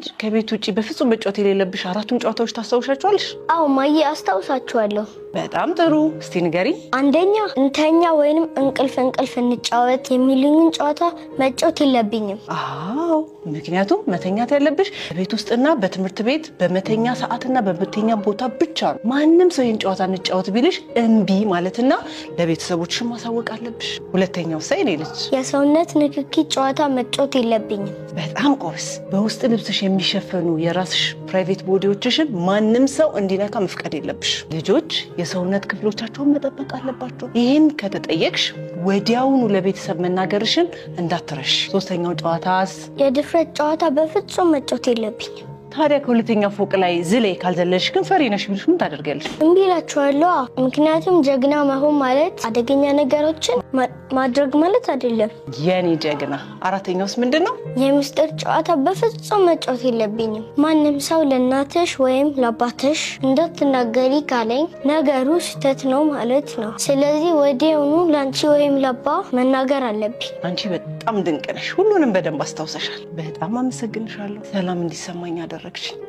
ልጅ፣ ከቤት ውጭ በፍጹም መጫወት የሌለብሽ አራቱን ጨዋታዎች ታስታውሻቸዋለሽ? አዎ ማዬ፣ አስታውሳችኋለሁ። በጣም ጥሩ። እስቲ ንገሪ። አንደኛ እንተኛ ወይንም እንቅልፍ እንቅልፍ እንጫወት የሚሉኝን ጨዋታ መጫወት የለብኝም። አዎ፣ ምክንያቱም መተኛት ያለብሽ በቤት ውስጥና በትምህርት ቤት በመተኛ ሰዓትና በመተኛ ቦታ ብቻ ነው። ማንም ሰው ይህን ጨዋታ እንጫወት ቢልሽ እምቢ ማለትና ለቤተሰቦችሽን ማሳወቅ አለብሽ። ሁለተኛው ሳ የኔ ልጅ? የሰውነት ንክኪ ጨዋታ መጫወት የለብኝም። በጣም ጎበዝ። በውስጥ ልብስሽ የሚሸፈኑ የራስሽ private body ዎችሽን ማንም ሰው እንዲነካ መፍቀድ የለብሽ። ልጆች የሰውነት ክፍሎቻቸውን መጠበቅ አለባቸው። ይህን ከተጠየቅሽ ወዲያውኑ ለቤተሰብ መናገርሽን እንዳትረሽ። ሶስተኛው ጨዋታስ? የድፍረት ጨዋታ በፍጹም መጫወት የለብኝም። ታዲያ ከሁለተኛ ፎቅ ላይ ዝለይ ካልዘለልሽ ግን ፈሪ ነሽ ቢሉሽ ምን ታደርጊያለሽ? እምቢ እላቸዋለሁ። ምክንያቱም ጀግና መሆን ማለት አደገኛ ነገሮችን ማድረግ ማለት አይደለም። የኔ ጀግና። አራተኛውስ ምንድን ነው? የምስጢር ጨዋታ በፍጹም መጫወት የለብኝም። ማንም ሰው ለእናትሽ ወይም ለአባትሽ እንዳትናገሪ ካለኝ ነገሩ ስህተት ነው ማለት ነው። ስለዚህ ወዲያውኑ ለአንቺ ወይም ለአባ መናገር አለብኝ። አንቺ በጣም ድንቅ ነሽ። ሁሉንም በደንብ አስታውሰሻል። በጣም አመሰግንሻለሁ። ሰላም እንዲሰማኝ አደረግሽኝ።